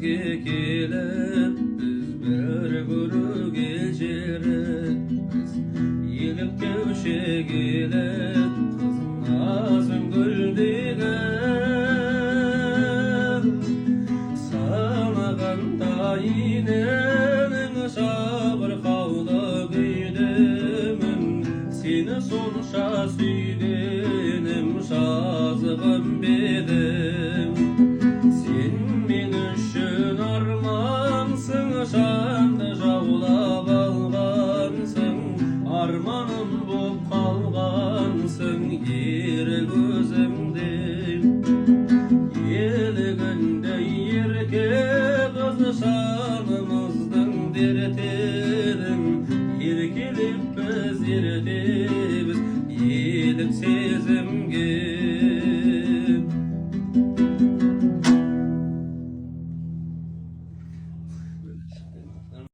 бізге келіп, біз бір көруге жерікпіз. Еліктеуші келіп, қыз назың гүлдеген. Санағанда иненің жабырқаулы күйдемін, сені сонша сүйгенім жазығым бедім. Сен мен үшін армансың, жанды жаулап алғансың, арманым боп қалғансың ерік өзіңде. Елігіндей ерке қыз, жанымыздың дерті.